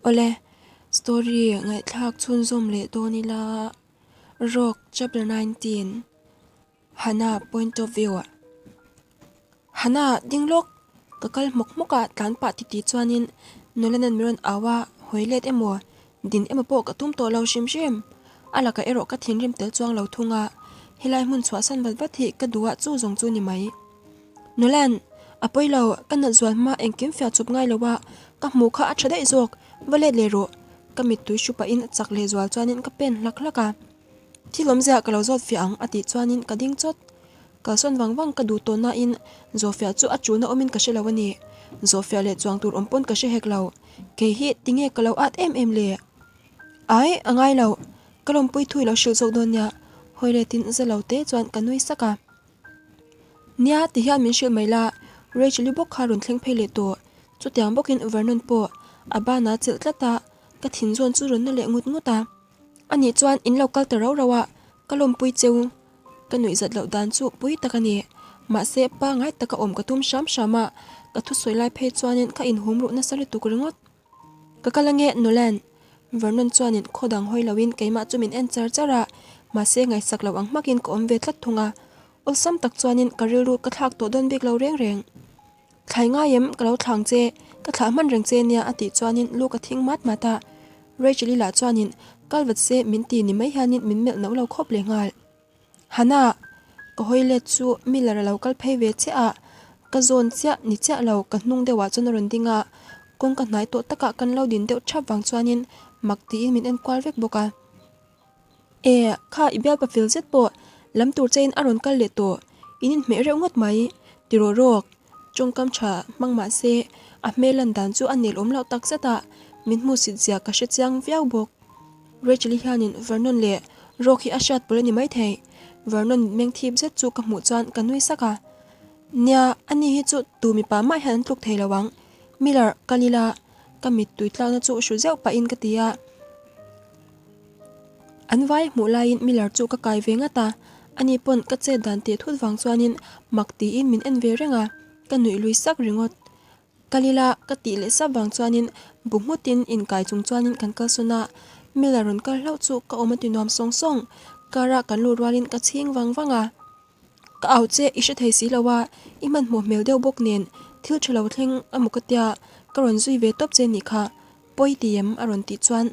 Awle, story ngaihthlak chhunzawm leh dawn ila Rock chapter 19 Hana point of view ah Hana ding lawk ka kal hmawk hmawk a tlan pah titi chuanin Nolan-a'n min rawn au a, hawi let emaw din emaw pawh ka tum tawh lo hrim hrim. A lakah erawh ka thinrim tel chuang lo thung a, helai hmun chhuahsan vat vat hi ka duh a chu zawng chu ni mai. Nolan, a pawi lo, ka nat zual hma engkim fiah chawp ngai lo a, ka hmuh kha a tha daih zawk, va let leh rawh. Ka mittui hru pahin a chak leh zual chuanin ka pen hlak hlak a. Thil awmzia ka lo zawt fiah ang a tih chuanin ka ding chawt. Kalsawn vang vang ka duh tawh nain Zawhfiah chu a chulna awmin ka hre lo a ni. Zawhfiah leh chuang tur awm pawn ka hre hek lo. Kei hi tinge ka lo at em em le? Ai, a ngai lo. Ka lawmpui thui lo hrilh zawk dawn nia. Hawi letin za lo te chuan ka nui sak a. Nia, ti hian min hrilh mai la, Rachel-i bawk kha rawn thleng phei leh tawh. Chutiang bawkin Vernon pawh a banah a chelh tlat a, ka thin zawn chu rawn na leh ngut ngut a. Anih chuan in lo kal ta rau rau a, ka lawmpui cheu. Ka nuihzat loh dan chu pui tak a ni. Mahse, pangngai taka awm ka tum hram hram a, ka thusawi lai phei chuanin ka inhum ruh nasa lutuk ringawt. Ka kal ange, Nolan. Vernon chuanin khaw dang hawi loin keimah chu min en char char a, mahse ngaihsak lo ang hmakin ka awm ve tlat thung a. Awlsam tak chuanin ka rilru ka thlak tawh dawn bik lo reng reng. Thlai ngai em, ka lo thlang che, ka thlah hman reng che nia a tih chuanin lu ka thing mat mat a. Rachel-i lah chuanin kal vat se min ti ni mai hianin min melh no lo khawp leh nghal. Hannah! Ka hawi let chu Miller a lo kal phei ve chiah a, ka zawn chiah ni chiah lo ka hnung deuhah chuan a rawn ding a, kawngka hnai tawh takah kan lo din deuh thap vang chuanin mak tiin min en kual vek bawk a. E, kha i bialpa fel zet pawh lam tur chein a rawn kal leh tawh, in inhmeh reuh ngawt mai, ti rawh rawk. Tawngkam tha hmang mah se a hmel lan dan chu a nel awm loh tak zet a, min hmuhsit zia ka hre chiang viau bawk. Rachel-i hianin Vernon leh Rock hi a hriat pawlh a ni maithei. Vernon meng thip zet chu ka hmuh chuan ka nui sak a. Nia, ani hi chu tu mipa mah hian an tluk thei lo ang. Miller, kal ila, ka mittui tlakna chu hru zeuh pahin ka ti a. An vai hmuh laiin Miller chu ka kai ve ngat a, ani pawn ka chet dan teh thut vang chuanin mak tiin min en ve reng a, ka nuih lui sak ringawt. Kal ila ka tih leh sap vang chuanin bu nghutin inkai chung chuanin kan kalsawn a, Miller rawn kal hlauh chu ka awm a ti nuam sawng sawng, car ah kan luh rualin ka chhing vang vang a. Ka au che i hre thei si lo a, i hmanhmawh hmel deuh bawk nen thil tha lo thleng a maw ka tia, ka rawn zui ve tawp che nih kha, pawi ti em a rawn tih chuan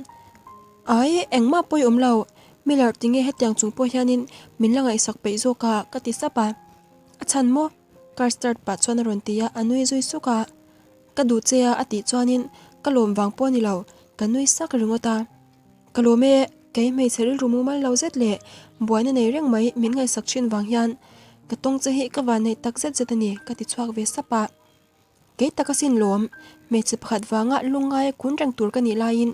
Ai, engmah pawi awm lo, Miller tinge hetiang chung pawh hianin min la ngaihsak peih zawk a ka ti sap a, a chhan maw? Car start pah chuan a rawn ti a, a nui zui suk a, Ka duh che a a tih chuanin ka lawm vang pawh a ni lo, ka nui sak ringawt a. Ka lawm e, kei hmeichhe rilru mumal lo zet leh buaina nei reng mai min ngaihsak thin vang hian ka tawng che hi ka van neih tak zet zet a ni ka ti chhuak ve sap a. Kei tak asin lawm, hmeichhe pakhat vanga lungngaia kun reng tur ka nih laiin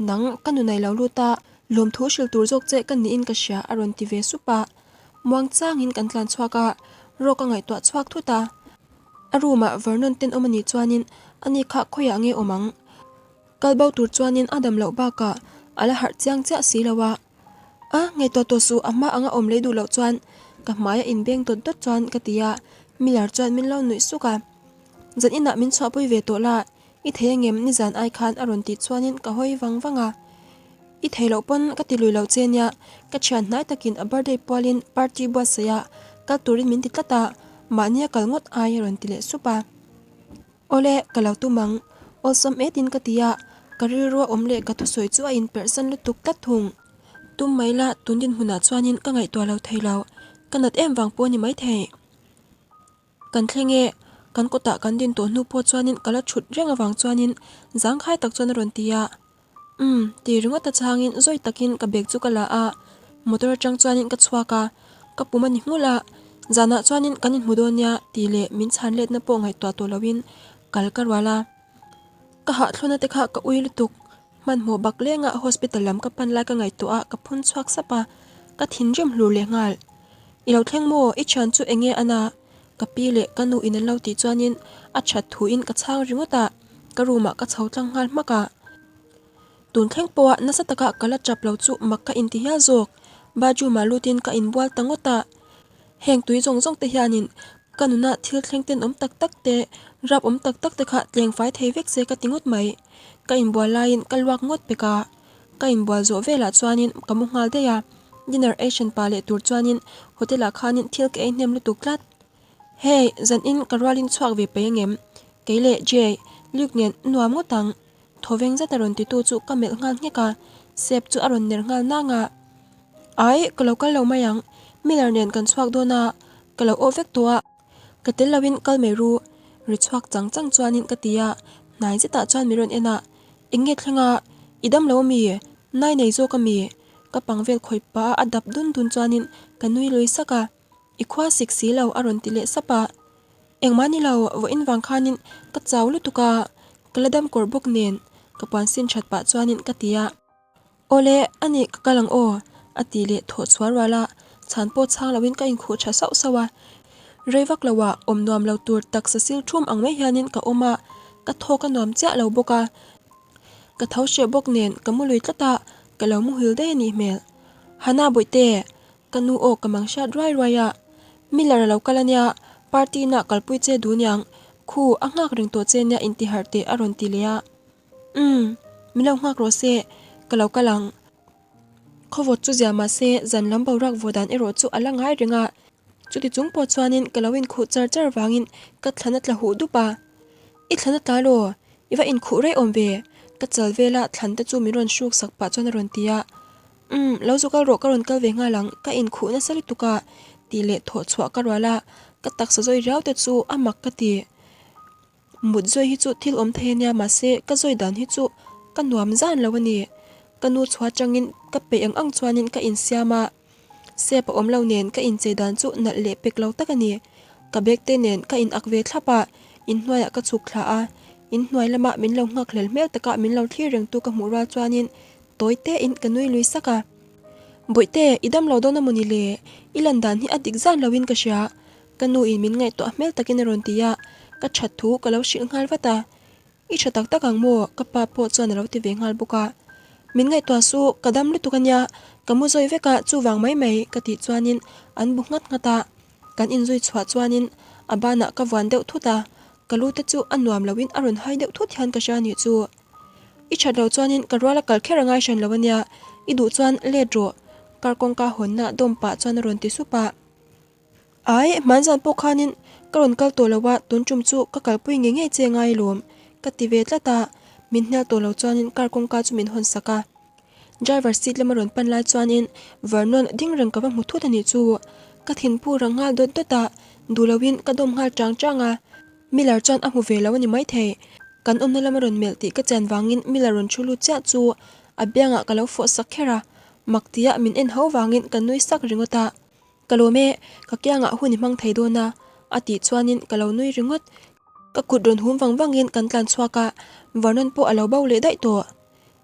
nang ka nu nei lo lut a, lawmthu hrilh tur zawk che ka niin ka hria a rawn ti ve sup a. Muangchangin kan tlan chhuak a, rawk a ngaihtuah chhuak thut a. A room ah Vernon tenawm a nih chuanin ani kha khawiah nge awm ang? Kal bo tur chuanin a dam loh bakah a la harh chiang chiah si lo a. A, ngaihtuah tawh suh a hma anga awm lei duh loh chuan ka hmai a inbeng dawt dawt chuan ka ti a, Miller chuan min lo nuih suk a. Zan inah min chhuahpui ve tawh la, i thei angem nizan ai khan a rawn tih chuanin ka hawi vang vang a. I thei loh pawn ka ti lui lo che nia, ka thian hnai takin a birthday pualin party buatsaih a, kal turin min ti tlat a, mahnia kal ngawt ai a rawn ti leh sup a. Awle, ka lo tum ang. Awlsam etin ka ti a, ka rilrua awm leh ka thusawi chu a inperhsan lutuk tlat thung. Tum mai la, tun dinhmunah chuanin ka ngaihtuah lo thei lo, ka nat em vang pawh a ni maithei. Kan thleng e, kan kawtah kan din tawh hnu pawh chuanin ka la thut reng avang chuanin zangkhai tak chuan a rawn ti a. Umm, ti ringawt a chhangin zawi takin ka bag chu ka la a, motor atang chuanin ka chhuak a, ka pum a ni nghulh a, zanah chuanin kan inhmu dawn nia tih leh min chhan letna pawh ngaihtuah tawh loin kal ka rual a. Ka hahthlawna te kha ka ui lutuk, hmanhmawh bak lenga hospital lam ka pan lai ka ngaihtuah a, ka phun chhuak sap a, ka thinrim hlur leh nghal. I lo thleng maw, i thian chu enge a na? Ka pi leh ka nu in an lo tih chuanin a that thuin ka chhang ringawt a, ka room ah ka chho tlang nghal hmak a. Tun thleng pawha nasa taka ka la tap lo chu mak ka inti hial zawk. Bathroom ah lutin ka inbual ta ngawt a. Heng tui zawng zawng te hianin ka nuna thil thleng tenawm tak tak te, Rap awm tak tak te kha tleng fai thei vek se ka ti ngawt mai. Ka inbual laiin ka luak ngawt pek a. Ka inbual zawh velah chuanin ka mu nghal daih a. Dinner ei hran pah leh tur chuanin hotel ah khanin thil ka ei hnem lutuk tlat. Hey, zanin ka rualin chhuak ve peih angem? Kei leh Jay, Luke nen nuam ngawt ang. Thawveng zet a rawn titu chu ka melh nghal nghek a, Sep chu a rawn ner nghal nang a. Ai, ka lo kal lo mai ang. Miller nen kan chhuak dawn a, ka lo aw vek tawh a. Ka tel loin kal mai ru, ri chhuak chang chang chuanin ka ti a, hnai zetah chuan min rawn en a, Eng nge thleng a, i dam lo ami? Nai nei zawk ami? Ka pang vel khawih pah a a dap dun dun chuanin ka nui lui sak a, I khua sik si lo a rawn ti leh sap a. Engmah ni lo, vawiin vang khanin ka chau lutuk a, ka la dam kawr bawk nen ka puan sin that pah chuanin ka ti a. Awle, a nih ka kal ang aw, a ti leh thawh chhuah rual a, chhan pawh chhang loin ka inkhuh tha sauh sauh a. Rei vak loah awm nuam lo tur taksa sil thum ang mai hianin ka awm a, ka thawk a nuam chiah lo bawk a. Ka tho hreh bawk nen ka mu lui tlat a, ka lo muhil daih a nih hmel. Hana Bawihte, ka nu aw ka mang hriat ruai ruai a, Miller a lo kal a nia, party inah kalpui che duh niang, khu a nghak reng tawh che nia intiharh teh a rawn ti leh a. Umm, min lo nghak rawh se, ka lo kal ang. Khawvawt chu zia mah se, zan lam boruak vaw dan erawh chu a la ngai reng a. Chuti chung pawh chuanin ka lo inkhuh char char vangin ka thlan a tla huh dup a. I thlan a tla law? I va inkhuh rei awm ve? Ka chal vela thlan te chu min rawn hruk sak pah chuan a rawn ti a. Umm, lo zu kal rawh ka rawn kal ve nghal ang, ka inkhuh nasa lutuk a, tih leh thawh chhuah ka rual a, ka taksa zawi riau te chu a mak ka ti. Mut zawi hi chu thil awm thei ania mahse ka zawi dan hi chu ka nuam zan lo a ni. Ka nu chhuah atangin ka peih ang ang chuanin ka insiam a, sep a awm lo nen ka inchei dan chu nalh leh pek lo tak a ni. Ka bag te nen ka in ak ve thlap a, inhnuaiah ka chhuk thla a, inhnuai lama min lo nghak hlel hmel taka min lo thlir rengtu ka hmuh rual chuanin tawi tein ka nui lui sak a. Bawihte, i dam lo dawn a mawni le? I lan dan hi a dik zan loin ka hria. Ka nu in min ngaihtuah hmel takin a rawn ti a, ka that thu ka lo hrilh nghal vat a. I tha tak tak ang maw? Ka pa pawh chuan a lo ti ve nghal bawk a. Min ngaihtuah su, ka dam lutuk a nia, ka mu zawi vek a, chuvang mai mai ka tih chuanin an bu nghat nghat a. Kan inzui chhuah chuanin a banah ka vuan deuh thut a, ka lu te chu a nuam loin a rawn hai deuh thut hian ka hria nih chu. I that loh chuanin ka ruala kal kher a ngai hran lo a nia, i duh chuan let rawh kar kawngka hawnna dawm pah chuan a rawn ti sup a. Ai, hmanzan pawh khanin ka rawn kal tawh lo a, tun tum chu ka kalpui ngei ngei che ngai lawm, ka ti ve tlat a, min hnial tawh lo chuanin car kawngka chu min hawn sak a. Driver seat lama rawn pan lai chuanin Vernon ding reng ka va hmu thut a nih chu. Ka thinpu rang nghal dawt dawt a, duh loin ka dawm nghal chang chang a. Miller chuan a hmu ve lo a ni maithei. Kan awmna lama rawn melh tih ka chian vangin Miller rawn thu lut chiah chu a biangah ka lo fawh sak kher a, mak tia min en ho vangin ka nui sak ringawt a. Ka lawm e, ka kiangah hun i hmang thei dawn a, a tih chuanin ka lo nui ringawt. Ka kut rawn hum vang vangin kan tlan chhuak a, Vernon pawh a lo bo leh daih tawh.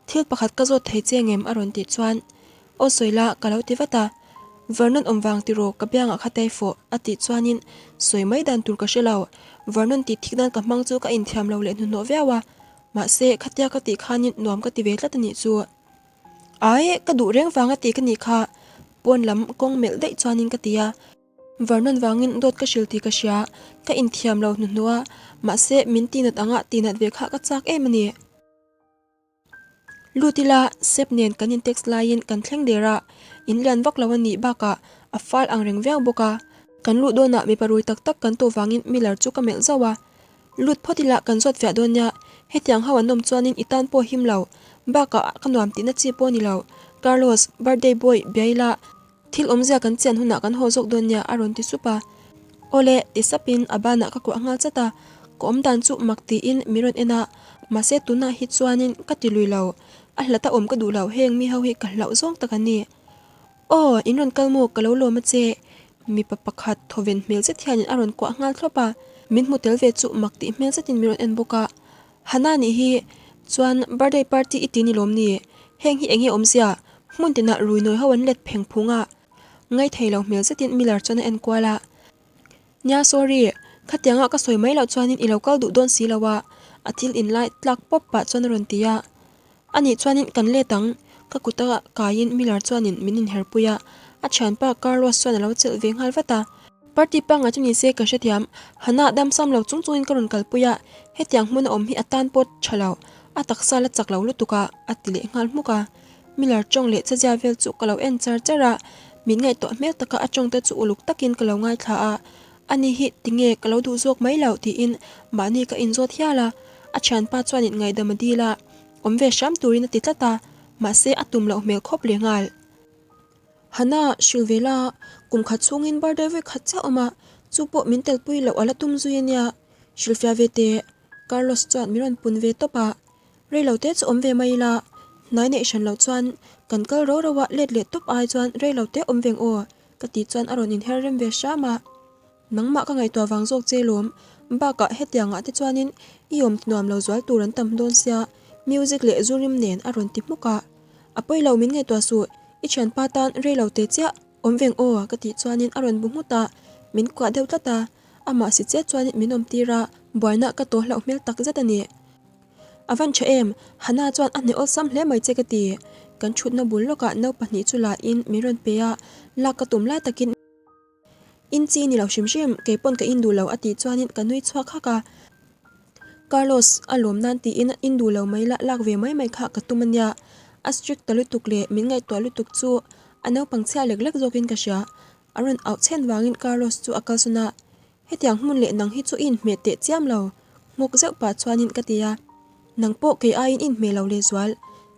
Thil pakhat ka zawt thei che ngem a rawn tih chuan, Aw sawi la, ka lo ti vat a. Vernon awm vang tiraw ka biangah kha tai fawh, a tih chuanin sawi mai dan tur ka hre lo. Vernon tih thik nan ka hmang chu ka inthiam lo leh hnuhnawh viau a, mahse khatia ka tih khanin nuam ka ti ve tlat a nih chu. Ai, ka duh reng vanga ti ka nih kha, pawn lam kawng melh daih chuanin ka ti a. Vernon vangin dawt ka hrilh tih ka hria, ka inthiam lo hnuhnuh a, mahse min tinat anga tinat ve kha ka chak em a ni. Lut ila, Sep nen kan in text laiin kan thleng der a, in lian vak lo a nih bakah a fal ang reng viau bawk a. Kan luh dawnah mipa rui tak tak kan tawh vangin Miller chu ka melh zauh a, Lut phawt ila kan zawt fiah dawn nia, hetiang ho an awm chuanin i tan pawh him lo, bakah ka nuam tihna chi pawh a ni lo. Carlos, birthday boy, bia ila, thil awmzia kan chian hunah kan haw zawk dawn nia a rawn ti sup a. Awle, ti sapin a banah ka kuah nghal chat a, ka awm dan chu mak tiin min rawn en a, mahse tunah hi chuanin ka ti lui lo, a hlata awm ka duh lo, heng mi ho hi ka hlauh zawng tak an ni. Aw, in rawn kal maw? Ka lo lawm a che. Mipa pakhat thawven hmel zet hianin a rawn kuah nghal thlawp a, min hmu tel ve chu mak tih hmel zetin min rawn en bawk a. Hana nih hi chuan birthday party i ti ni lawm ni? Heng hi eng nge awmzia? Hmun tinah rui nawi ho an let pheng phung a. Ngaithei lo hmel zetin Miller chuan a en kual a. Nia sorry, khatianga ka sawi mai loh chuanin i lo kal duh dawn si lo a, a thil inlai tlak pawp pah chuan a rawn ti a. Anih chuanin kan let ang, ka kut a kaiin Miller chuanin min inherpui a, a thianpa Carlos chuan a lo chelh ve nghal vat a. Party pangngai chu nise ka hrethiam, Hannah dam sam lo chung chungin ka rawn kalpui a, hetiang hmun a awm hi a tan pawt tha lo, a taksa la chak lo lutuk a, a ti leh nghal hmuk a. Miller tawng leh chezia vel chu ka lo en char char a, min ngaihtuah hmel taka a tawng te chu uluk takin ka lo ngaithla a, ani hi tinge ka lo duh zawk mai lo tiin mahni ka inzawt hial a, a thianpa chuanin ngaihdam a dil a, awm ve hram turin a ti tlat a, mahse a tum loh hmel khawp leh nghal. Hannah, hrilh ve la, kum khat chhungin birthday vawi khat chiah awm a, chu pawh min telpui loh a la tum zui a nia, hrilhfiah ve teh, Carlos chuan min rawn pun ve tawp a, rei lo te chu awm ve mai ila, hnai neih hran loh chuan kan kal ro ro a, let leh tawp ai chuan rei lo te awm veng aw, ka tih chuan a rawn inher rem ve hram a. Nangmah ka ngaihtuah vang zawk che lawm, bakah hetiangah te chuanin i awm nuam lo zual tur an tam dawn sia, music leh zu rim nen a rawn ti hmuk a. A pawi lo min ngaihtuah suh, i thianpa tan rei lo te chiah awm veng aw ka tih chuanin a rawn bu nghut a, min kuah deuh tlat a, amah si chet chuanin min awm tir a, buaina ka tawh hlauh hmel tak zet a ni. A van tha em? Hannah chuan a hneh awlsam hle mai che ka ti. Kan thutna bul lawkah no pahnih chu la in min rawn pe a, lak ka tum lai takin. In chi ni lo hrim hrim, kei pawn ka in duh lo a tih chuanin ka nui chhuak hak a. Carlos, a lawm nan tiin in duh lo mai la lak ve mai mai kha ka tum a nia. A strict ta lutuk leh min ngaihtuah lutuk chu a naupang chhia lek lek zawkin ka hria. A rawn auh chhen vangin Carlos chu a kalsawn a. Hetiang hmun leh nang hi chu i inhmeh teh chiam lo, nghawk zeuh pah chuanin ka ti a. Nang pawh kei aiin i inhmeh lo lehzual.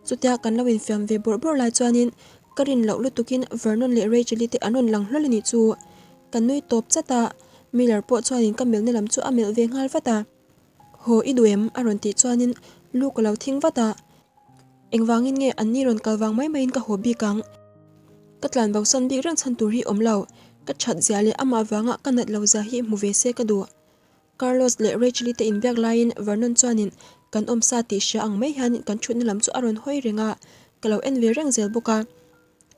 Chutia kan lo infiam ve bawrh bawrh lai chuanin ka rin loh lutukin Vernon leh Rachel-i te an rawn lang hlawl a nih chu. Ka nui tawp chat a, Miller pawh chuanin ka melhna lam chu a melh ve nghal vat a. Haw i duh em? a rawn tih chuanin lu ka lo thing vat a. Engvangin nge anni rawn kal vang mai maiin ka haw bik ang? Ka tlan bosan bik reng chhan tur hi awm lo. Ka that zia leh amah vanga ka nat lo zia hi hmu ve se ka duh. Carlos leh Rachel-i te inbiak laiin Vernon chuanin kan awm sa tih hria ang mai hian kan thutna lam chu a rawn hawi reng a, ka lo en ve reng zel bawk a.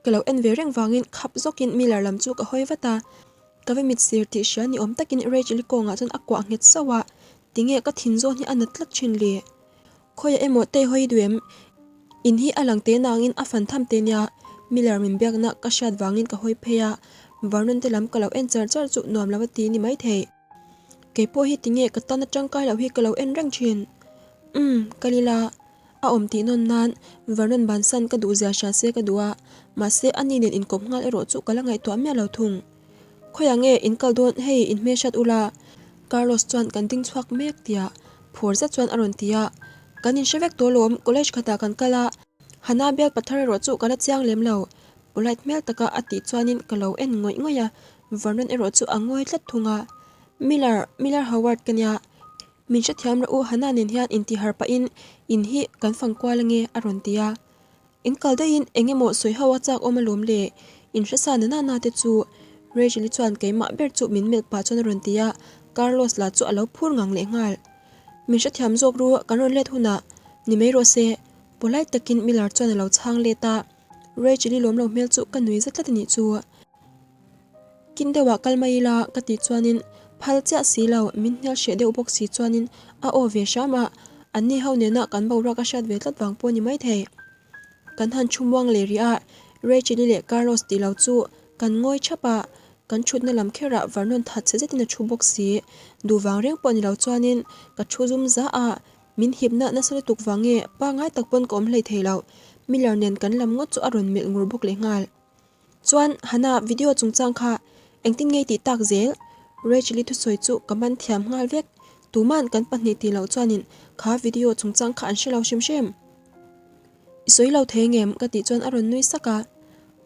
Ka lo en ve reng vangin khap zawkin Miller lam chu ka hawi vat a. Ka va mit sir tih hria ni awm takin Rachel-i kawngah chuan a kuah nghet sauh a, tinge ka thin zawn hi a nat tlat thin le? Khawiah emaw tei hawi duh em? In hi a lang te nangin a fan tham te nia, Miller min biakna ka hriat vangin ka hawi phei a, Vernon te lam ka lo en char char chu nuam lo a ti ni maithei. Kei pawh hi tinge ka tan atangkai loh hi ka lo en reng thin. Umm, kal ila. A awm tih nawn nan Vernon bansan ka duh zia hria se ka duh a, mahse ani nen inkawp nghal erawh chu ka la ngaihtuah miah lo thung. Khawiah nge in kal dawn hei in hmelhriat ula? Carlos chuan kan ding chhuak mek tia phur zet chuan a rawn ti a, Kan inhre vek tawh lawm, college khatah kan kal a, Hana bial pathar erawh chu ka la chiang lem lo, polite hmel taka a tih chuanin ka lo en ngawih ngawih a, Vernon erawh chu a ngawi tlat thung a, Miller, Miller Howard ka nia, min hrethiam rawh u, Hana nen hian intihar pahin in hi kan fang kual ange a rawn ti a. In kal daihin eng emaw sawi ho a chak awm alawm le, in hresa na nana te chu Rachel-i chuan keimah ber chu min melh pah chuan a rawn ti a, Carlos lah chu a lo phur ngang leh nghal. Min hrethiam zawk ru, kan rawn let hunah ni mai rawh se, polite takin Miller chuan a lo chhang let a, Rachel-i lawm lo hmel chu ka nui zet tlat a nih chu. Kin deuhah kal mai ila ka tih chuanin phal chiah si lo, min hnial hreh deuh bawk si chuanin a aw ve hram a, anni ho nena kan boruak a hriat ve tlat vang pawh a ni maithei. Kan han thu muang leh rih a, Rachel-i leh Carlos tih lo chu kan ngawi thap a, kan thutna lam kherah Vernon that chhe zetin a thu bawk si. Duh vang reng pawh ni lo chuanin ka thu zum za a, min hipna nasa lutuk vang nge pangai tak pawn ka awm hleithei lo, Miller nen kan lam ngawt chu a rawn melh ngur bawk lehnghal. Chuan Hannah video chungchang kha engtin nge tih tak zel? Rachel-i thusawi chu ka man thiam nghal vek. Tuman kan pahnih tih loh chuanin kha video chungchang kha an hre lo hrim hrim. I sawi lo thei ngem? ka tih chuan a rawn nui sak a.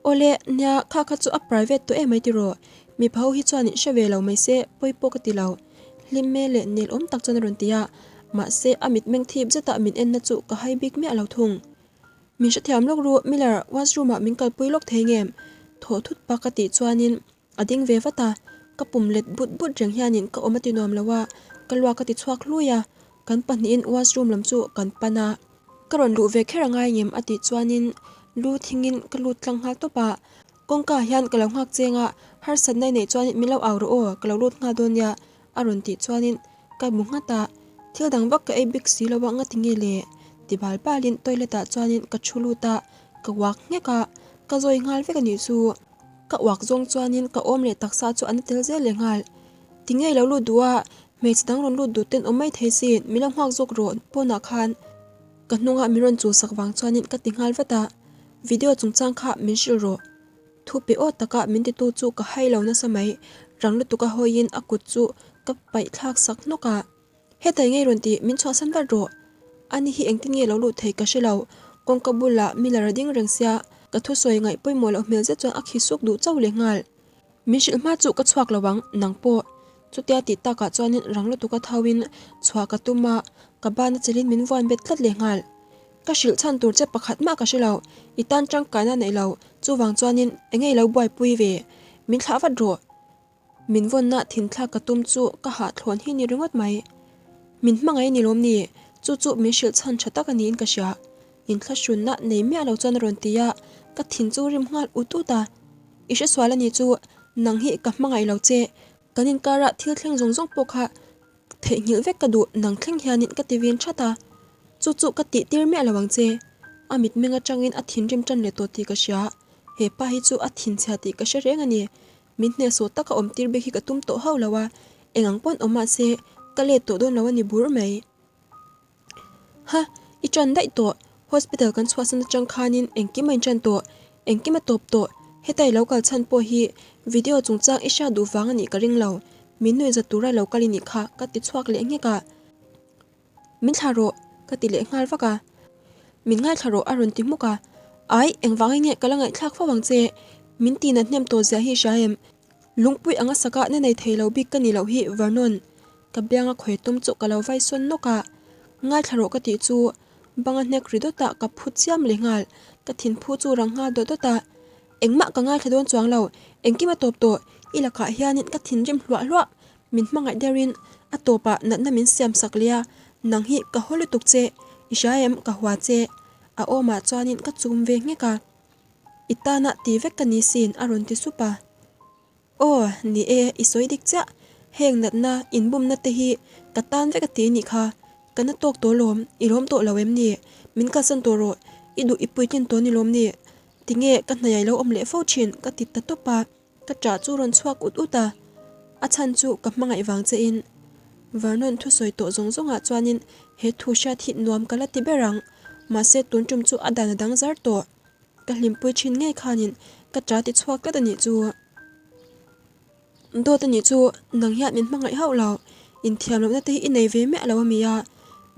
Awle, nia kha kha chu a private tawh em mai tiraw? Mipa ho hi chuanin hre ve lo mai se pawi pawh ka ti lo. Hlim hmel leh nel awm tak chuan a rawn ti a. Mahse a mitmeng thip zeta min enna chu ka hai bik miah lo thung. Min hrethiam lawk ru, Miller, washroom ah min kalpui lawk thei ngem? Thaw thut pak a tih chuanin a ding ve vat a, ka pum let but but reng hianin ka awm a ti nuam lo a, ka luak a ti chhuak hlui a, kan pahnihin washroom lam chu kan pan a. Ka rawn luh ve kher a ngai ngem a tih chuanin lu thingin ka lut tlang nghal tawp a, kawngka ah hian ka lo nghak cheng a, harsatna i neih chuanin min lo au rawh aw, ka lo lut nghal dawn nia a rawn tih chuanin ka bu nghat a, thil dang vak ka ei bik si lo a ngati nge le? Ti bal balin toilet ah chuanin ka thu lut a, ka uak nghek a, ka zawi nghal vek a nih chu. Ka uak zawng chuanin ka awm leh taksa chu a na tel zel leh nghal. Tinge i lo lut duh a, hmeichhe dang rawn lut duh ten awm mai thei sin, min lo nghak zawk rawh pawnah khan. Ka hnungah min rawn chulsak vang chuanin ka ti nghal vat a, video chungchang kha min hrilh rawh. Thu pe aw taka min titu chu ka hai lo nasa mai, rang lutuk a hawiin a kut chu ka paih thlak sak hnawk a. Hetai ngei rawn ti, min chhuahsan vat rawh. Ani hi engtin nge lo luh thei ka hre lo, kawngka bulah Miller a ding reng sia, ka thusawi ngaih pawimawh loh hmel zet chuan a khi suk duh chauh leh nghal. Min hrilh hma chu ka chhuak lo ang, nang pawh. Chutia tih takah chuanin rang lutuka thauin chhuah ka tum a, ka bana chelin min vuan bet tlat leh nghal. Ka hrilh chhan tur che pakhat mah ka hre lo, i tan tangkaina neih lo, chuvang chuanin enge i lo buaipui ve? Min thlah vat rawh. Min vawnna thinthlak ka tum chu ka hahthlawn hi ni ringawt mai. Min hmangaih a ni lawm ni? Chu chu min hrilh chhan tha tak a niin ka hria. Inthlahrunna nei miah lo chuan a rawn ti a, ka thin chu rim nghal ut ut a. I hresual a ni chu, nang hi ka hmangaih lo che, kan inkara thil thleng zawng zawng pawh kha theihnghilh vek ka duh nang thleng hianin ka ti vin that a. Chu chu ka tih tir miah lo ang che. A mitmeng atangin a thinrim tan leh tawh tih ka hria. He pa hi chu a thinchhia tih ka hre reng a ni. Min hnehsawh taka awm tir bik hi ka tum tawh hauh lo a, eng ang pawn awm mahse ka let tawh dawn lo a ni bur mai. Ha, i ṭan daih tawh. Hospital kan chhuahsan aṭang khanin engkim a inṭan tawh, engkim a tawp tawh. Heta i lo kal chhan pawh hi video chungchang i hriat duh vang a nih ka ring lo. Min nuihza tura lo kal i nih kha ka ti chhuak leh nghek a. Min thla rawh ka ti leh nghal vak a. Min ngaithla rawh a rawn ti hmuk a. Ai, engvangin nge ka la ngaihthlak fo ang che? Min tina hnem tawh zia hi hria em? Lungpui anga saka na nei thei lo bik ka ni loh hi Vernon. Ka bianga khawi tum chu ka lo vai sawn nawk a. Ngaithla rawh ka tih chu banga hnek ri dawt ah ka phu chiam leh nghal. Ka thinphu chu rang nghal dawt dawt a. Engmah ka ngaithla dawn chuang lo. Engkim a tawp tawh. I lakah hianin ka thinrim hluah hluah. Min hmangaih deuhin a tawpah natna min siam sak leh a, nang hi ka haw lutuk che. I hria em? Ka hua che. A awmah chuanin ka chum ve nghek a. I tana ti vek ka ni sin a rawn ti sup a. Aw, ni e, i sawi dik chiah. Heng natna, inbumna te hi ka tan vek a ti nih kha. Ka na tawk tawh lawm, i lawm tawh lo em ni? Min kalsan tawh rawh, i duh i puitlin tawh ni lawm ni? Tinge ka hnaih a lo awm leh fo thin ka ti ta tawp a. Ka ṭah chu rawn chhuak ut ut a, a chhan chu ka hmangaih vang che in. Vernon thusawi tawh zawng zawngah chuanin he thu hriat hi nuam ka la ti ber ang, mahse tun ṭum chu a dan a dang zar tawh. Ka hlimpui ṭhin ngei khanin ka ṭah ti chhuak tlat a nih chu. Dawt a nih chu, nang hian min hmangaih hauh lo, inthiam lohna te hi i nei ve miah lo a mi a,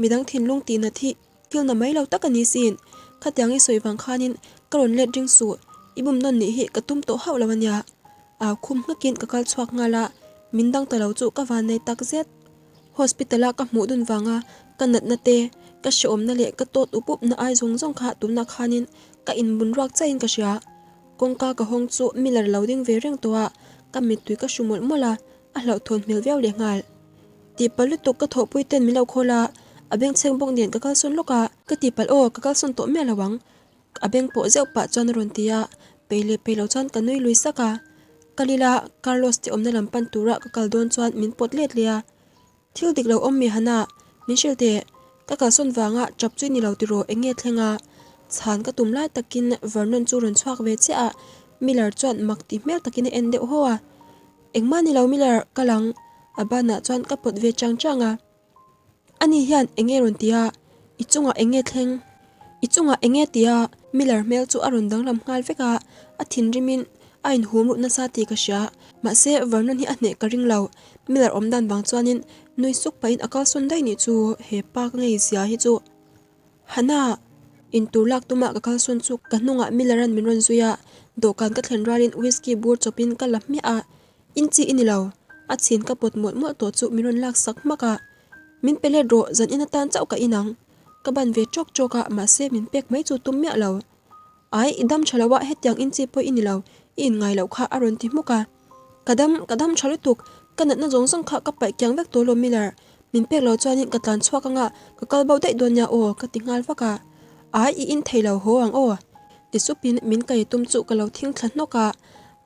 midang thinlung tihnat hi Kilna mai lo tak a ni sin. Khatiang i sawi vang khanin ka rawn let ring suh, i bum nawn nih hi ka tum tawh hauh lo a nia. Au khum nghakin ka kal chhuak nghal a, min dang ta lo chu ka van nei tak zet. Hospital a ka hmuh dun vanga ka natna te, ka hrehawmna leh ka tawt up up na ai zawng zawng kha tunah khanin ka inbun ruak chaiin ka hria. Kawngka ka hawng chu Miller lo ding ve reng tawh a, ka mittui ka hru mawlh mawlh a, a hlauhthawn hmel viau leh nghal. Tihpalh lutuk ka thawhpui ten min lo khawl a, a bengchheng bawk nen ka kalsawn lawk a. Ka tihpalh aw, ka kalsawn tawh miah lo ang. A beng pawh zeuh pah chuan a rawn ti a, pei leh pei lo chuan ka nui lui sak a. Ka lila Carlos te awmna lam pan tura ka kal dawn chuan min pawt let leh a. Thil dik lo awm mi Hana, min hrilh teh. Ka kalsawn vanga tap chu i ni lo tiraw eng nge thleng a? Chhan ka tum lai takin Vernon chu rawn chhuak ve chiah a, Miller chuan mak ti hmel takin a en deuh haw a. Engmah ni lo Miller, ka lang. A banah chuan ka pawt ve chang chang a. Ani hian eng nge rawn ti a? I chungah eng nge thleng? I chungah eng nge ti a? Miller hmel chu a rawn danglam nghal vek a, a thinrimin a inhum ruh nasa tih ka hria. Mahse, Vernon hi a hneh ka ring lo. Miller awm dan vang chuanin nui suk pahin a kalsawn daih nih chu he pa ka ngei zia hi chu. Hannah! Intur lak tumah ka kalsawn chu ka hnungah Miller-a'n min rawn zui a, dawhkan ka thlen rualin whisky bur chawpin ka la hmiah a, In chi i ni lo. A chhin ka pawt mawlh mawlh tawh chu min rawn lak sak hmak a, Min pe let rawh, zan in atan chauh ka in ang. Ka ban ve tawk tawk a, mahse min pek mai chu tum miah lo. Ai, i dam tha lo a, hetiang in chi pawh i ni lo, i in ngai loh kha a rawn ti hmuk a. Ka dam, ka dam tha lutuk, ka natna zawng zawng kha ka paih kiang vek tawh lo Miller, min pek lo chuanin ka tlan chhuak anga ka kal bo daih dawn nia aw ka ti nghal vak a. Ai, i in thei lo haw ang aw ti supin min kai tum chu ka lo thing thla hnawk a,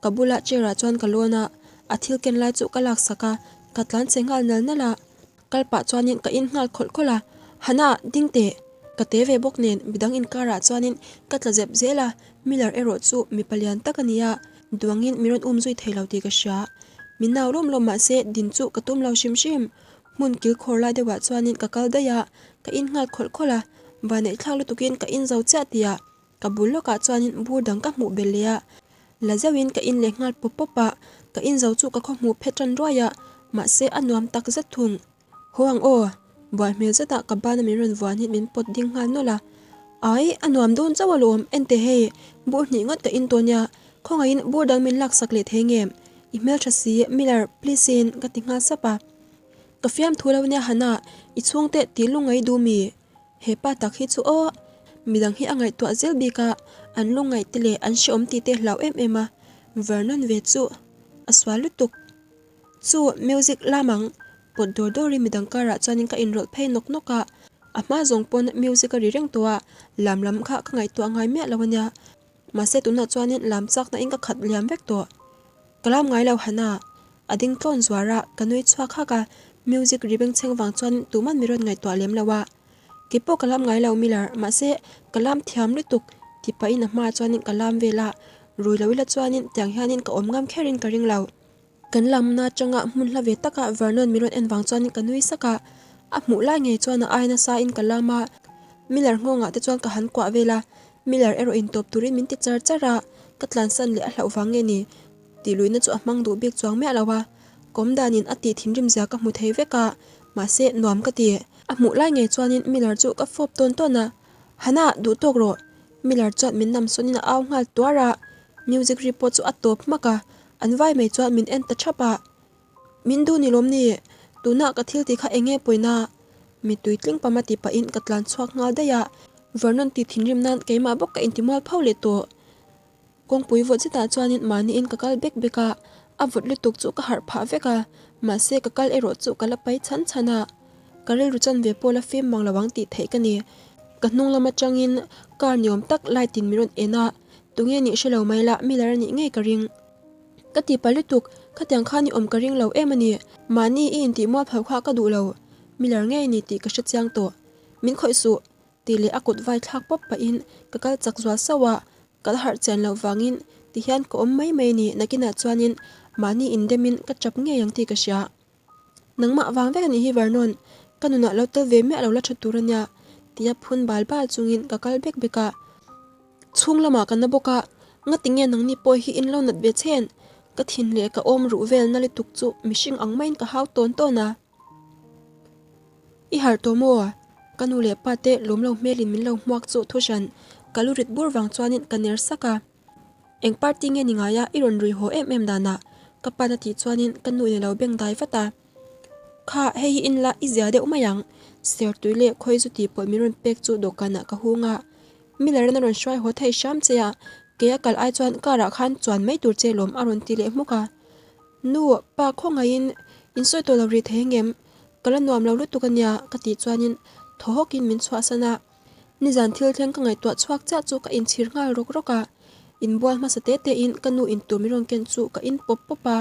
ka bula chair ah chuan ka lawn a, a thil ken lai chu ka lak sak a, ka tlan che nghal nal nal a. Kal pah chuanin ka in nghal khawlh khawlh a, Hannah, ding teh! Ka te ve bawk nen midang inkarah chuanin ka tla zep zel a, Miller erawh chu mipa lian tak a ni a. Duangin mi rawn um zui thei lo tih ka hria. Min nau lawm lawm mahse din chu ka tum lo hrim hrim. Hmun kilkhawr lai deuhah chuanin ka kal daih a, ka in nghal khawlh khawlh a, vaneih thlak lutukin ka in zo chiah tihah ka bul lawkah chuanin bur dang ka hmuh belh leh a. La zeuhin ka in leh nghal pawp pawp a, ka in zo chu ka khaw hmuh phet tan ruai a, mahse a nuam tak zet thung. Haw ang aw! Buai hmel zetah ka bana min rawn vuan hi min pawt ding nghal nawlh a. Ai, a nuam dawn chauh alawm, ente hei, bur hnih ngawt ka in tawh nia, khawngaihin bur dang min laksak leh thei nge? I hmeltha si, Miller, please in, ka ti nghal sap a. Ka fiamthu lo nia Hannah, i chhungte tih lungngai duh mi? He pa tak hi chu aw, midang hi a ngaihtuah zel bik a, an lungngaih te leh an hreawm tih te hlau em em a, Vernon ve chu a sual lutuk. Chu music lamang pawt dawr dawrin midang karah chuanin ka inrawlh phei nawk nawk a, a hma zawng pawn music a ri reng tawh a, lam lam kha ka ngaihtuah ngai miah lo ania. Mahse tunah chuanin lam chakna in ka khat liam vek tawh. Ka lam ngai lo Hana, a ding tlawn zuar a, ka nui chhuak hak a, music ri bengchheng vang chuan tuman mi rawn ngaihtuah lem lo a. Keipawh ka lam ngai lo Miller, mahse ka lam thiam lutuk tih pahin a hmaah chuanin ka lam vel a, rui lo ila chuanin tiang hianin ka awm ngam kherin ka ring lo. Kan lamna atanga hmun hla ve takah Vernon min rawn en vang chuan ka nui sak a, a hmuh lai ngei chuan a ai nasa in ka lam a, Miller nghawngah te chuan ka han kuah vel a, Miller erawh in tawp turin min ti char char a, ka tlansan leh a hlauh vang nge ni tih luihna chu a hmang duh bik chuang miah lo a, kawm danin a tih thinrim zia ka hmu thei vek a, mahse nuam ka ti. A hmuh lai ngei chuanin Miller chu ka fawp tawn tawn a, Hannah duh tawk rawh, Miller chuan min nam sawnin a au nghal tuar a, music ri pawh chu a tawp hmak a, An vai mai chuan min en ta thap a, Min duh ni lawm ni? Tunah ka thil tih kha eng nge pawina? Mittui tling pam a ti pahin ka tlan chhuak nghal daih a, Vernon tih thinrim nan keimah bawk ka intimual pho leh tawh. Kawngpui vawt zetah chuanin mahniin ka kal bek bek a, a vawt lutuk chu ka harh phah vek a, mahse ka kal erawh chu ka la pai chhan chhan a, ka rilru chanve pawh la fim mang lo ang tih theih ka ni. Ka hnung lam atangin car ni awm tak light in min rawn en a, Tunge nih hre lo mai la, Miller a nih ngei ka ring. Ka ti pa lutuk, khatiang khan i awm ka ring lo em a ni. Mahni i intih mualpho kha ka duh lo, Miller ngei a ni tih ka hre chiang tawh. Min khawih suh, tih leh a kut vai thlak pawp pahin ka kal chak zual sauh a, ka la harh chian loh vangin tihian ka awm mai mai a ni, nakinah chuanin mahni indemin ka chap ngei ang tih ka hria. Nangmah vang vek a nih hi Vernon, ka nunah lo tel ve miah lo la tha tur a nia, tia phun bal bal chungin ka kal bek bek a. Chhung lamah ka na bawk a, ngati nge nangni pawh hi in lo nat ve chhen? Ka thin leh ka awm ruh vel na lutuk chu mihring ang maiin ka hau tawn tawn a. I harh tawh maw? Ka nu leh pa te lawm lo hmelin min lo hmuak chu thu hran, ka lu rit bur vang chuanin ka ner sak a. Eng party nge ni ngai a i rawn rui haw em em danah? Ka pan a tih chuanin ka nu in a lo beng dai vat a. Kha, hei hi in la i zia deuh mai ang. Sertui leh khawi zu tih pawh min rawn pek chu dawhkanah ka hung a. Miller an a rawn hruai haw thei hram che a, kei a kal ai chuan car ah khan chuan mai tur che lawm a rawn ti leh hmuk a. Nu, pa khawngaihin in sawi tawh lo rih thei angem? Ka la nuam lo lutuk a nia ka tih chuanin thaw hawkin min chhuahsan a. Nizan thil thleng ka ngaihtuah chhuak chiah chu ka inchhir nghal rawk rawk a, inbual hmasa te te in ka nu in tur min rawn ken chu ka in pawp pawp a,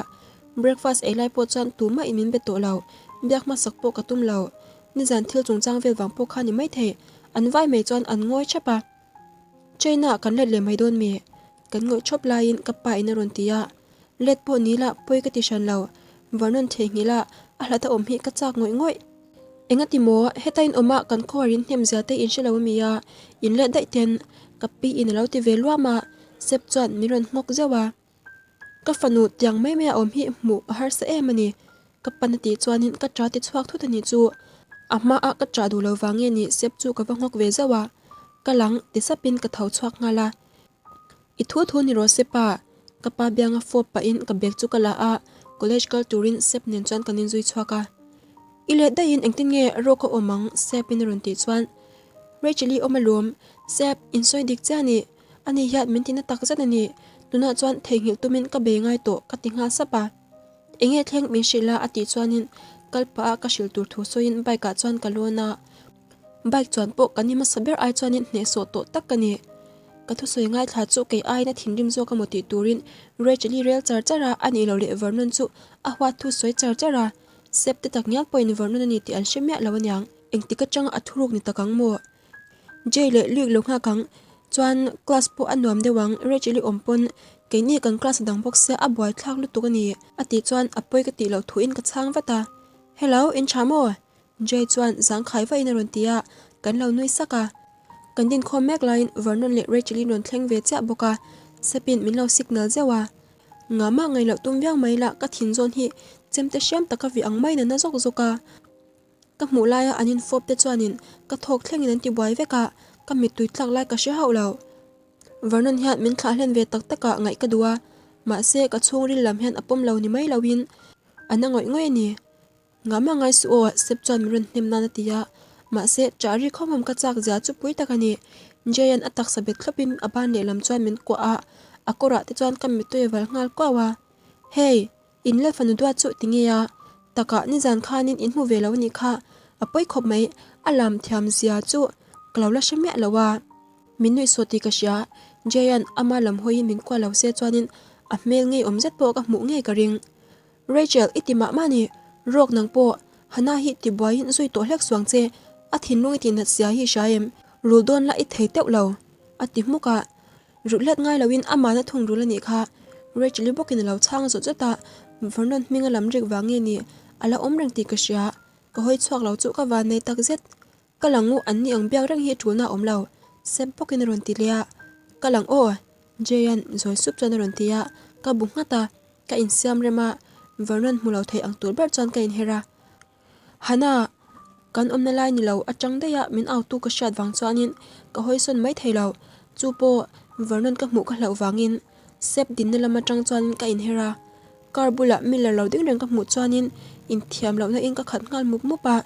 breakfast ei lai pawh chuan tumah in min be tawh lo, biak hmasak pawh ka tum lo. Nizan thil chungchang vel vang pawh kha ni maithei, an vai mai chuan an ngawi thap a. China ah kan let leh mai dawn mi? Kan ngawih thawp laiin ka pa in a rawn ti a, let pawh ni la pawi ka ti hran lo, Vernon theihnghilh a a hlat a awm hi ka chak ngawih ngawih. Engati maw, heta in awm a kan khuar in hnem zia te in hre lo ami a, in let daih ten ka pi in a lo ti ve luam a, Sep chuan min rawn nghawk zeuh a. Ka fanu tiang mai mai a awm hi hmuh a harsa em a ni, ka pan a tih chuanin ka ṭa ti chhuak thut a nih chu. A hma a ka ṭah duh lo vang nge ni Sep chu ka va nghawk ve zauh a, ka lang ti sapin ka tho chhuak nghal a. I thu thu ni rawh Sep a, ka pa bianga fawp pahin ka bag chu ka la a, college kal turin Sep nen chuan kan inzui chhuak a. I let daihin engtin nge rawk a awm ang Sep in a rawn tih chuan Rachel-i awm alawm, Sep, in sawi dik chiah a ni, ani hian min tina tak zet a ni, tunah chuan theihnghilh tumin ka bei ngai tawh ka ti nghal sap a. Enge thleng min hrilh a a tih chuanin kal pah a ka hrilh tur thu sawiin bike ah chuan ka lawn a. Bike chuan pawh kan ni hmasa ber ai chuanin hnehsawh tawh tak ka ni. Ka thusawi ngaithla chu kei aiin a thinrim zawk emaw tih turin Rachel-i rel char char a, a nih loh leh Vernon chu a huat thu sawi char char a. Sep te tak ngial pawhin Vernon a ni tih an hre miah lo aniang. Engtik atanga a thuruk ni tak ang maw? Jay leh Luke lo nghak ang. Chuan class pawh a nuam deuh ang, Rachel i awm pawn keini kan class a dang bawk sia a buaithlak lutuk a ni a tih chuan a pawi ka tih loh thuin ka chhang vat a. Hello, in tha maw? Jay chuan zangkhai vahin a rawn ti a, kan lo nui sak a. Kan dinkhawm mek laiin Vernon leh Rachel-in rawn thleng ve chiah bawk a, Sep-in min lo signal zeuh a. Ngahmah ngaih loh tum viau mai lah ka thin zawn hi chemte hriam taka vih ang maiin a na zawk zawk a. Ka hmuh laia an infawp te chuanin ka thawk thlengin an ti buai vek a, ka mittui tlak lai ka hre hauh lo. Vernon hian min thlah hlen ve tak takah ngaih ka duh a, mahse ka chhungril lam hian a pawm lo ni mai loin a na ngawih ngawih a ni. Ngahmah ngai suh aw, Sep chuan min rawn hnem nan a ti a. Mahse, ṭah ri khawmawm ka chak zia chu pui tak a ni. Jay-a'n a taksa bet thlawpin a ban lehlam chuan min kuah a, a kawrah te chuan ka mittui a val nghal kuau a. Hey, in lal fanu duat chu ti nge a? Takah nizan khanin in hmu ve lo a nih kha, a pawi khawp mai, a lam thiam zia chu ka lo la hre miah lo a. Min nuih sawh tih ka hria, Jay-a'n ama lam hawiin min kuah lo se chuanin a hmel ngeiawm zet pawh ka hmuh ngei ka ring. Rachel, i ti mah mah ni, rawk nang pawh, Hannah hi tibuaiin zui tawh hlek suang che, a thinlung i tihnat sia hi hria em, rul dawn lah i thei teuh lo, a ti hmuk a. Rulh let ngai loin amahna thung rul a nih kha, Rachel-i bawkin a lo chhang zawt zawt a, Vernon hming a lam rik vang nge ni, a la awm reng tih ka hria, ka hawi chhuak lo chu ka van nei tak zet. Ka lang u, an ni ang biak reng hi tulna a awm lo, Sep bawkin a rawn ti leh a. Ka lang aw, Jay-a'n zawi sup chuan a rawn ti a, ka bu nghat a, ka insiam rem a, Vernon hmu lo thei ang tur ber chuan ka inher a. Hannah, kan awmna lai ni lo atang daih a min autu ka hriat vang chuanin ka hawisawn mai thei lo, chu pawh Vernon ka hmuh ka hlauh vangin Sep dinna lam atang chuanin ka inher a. Car bulah Miller lo ding reng ka hmuh chuanin inthiam lohna in ka khat nghal mup mup a,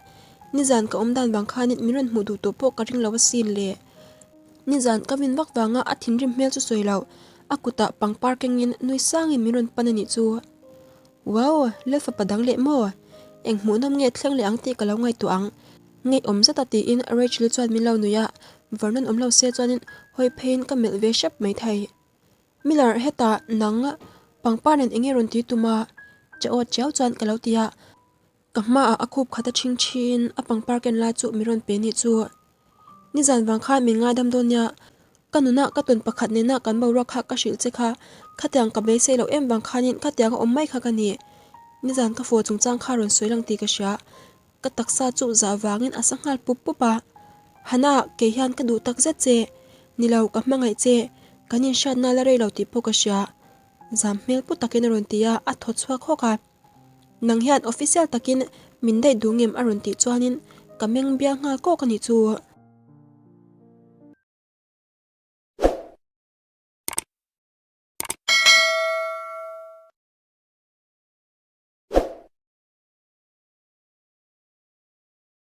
nizan ka awm dan vang khanin min rawn hmuh duh tawh pawh ka ring lo asin le. Nizan ka vin vak vanga a thinrim hmel chu sawi loh, a kutah pangpar kengin nui sangin min rawn pan a nih chu. Wow, Lal fapa dang leh maw? Eng hmuhnawm nge thleng leh ang tih ka lo ngaihtuah ang. Ngeiawm zeta tiin Rachel chuan min lo nui a, Vernon awm lo se chuanin hawi pheiin ka melh ve hrep maithei. Miller, hetah nang pangpar nen enge rawn ti tum a? Che aw chiau chuan ka lo ti a, ka hmaah a khup khat a ṭhing ṭhin a pangpar ken lai chu min rawn pe nih chu. Nizan vang khan min ngaidam dawn nia, ka nuna ka tawn pakhat nena kan boruak kha ka hrilh che kha, khatiang ka beisei loh em vang khanin khatiang a awm mai kha ka ni. Nizan ka fawh chungchang kha rawn sawi lang tih ka hria, Ka taksa chu zah vangin a sa nghal pup pup a, Hannah, kei hian ka duh tak zet che. Ni lo, ka hmangaih che. Kan inhriatna la rei lo tih pawh ka hria. Zam hmel pu takin a rawn ti a, a thaw chhuak hawk a. Nang hian official takin min daih duh ngem a rawn tih chuanin ka meng bial nghal kawk a nih chu.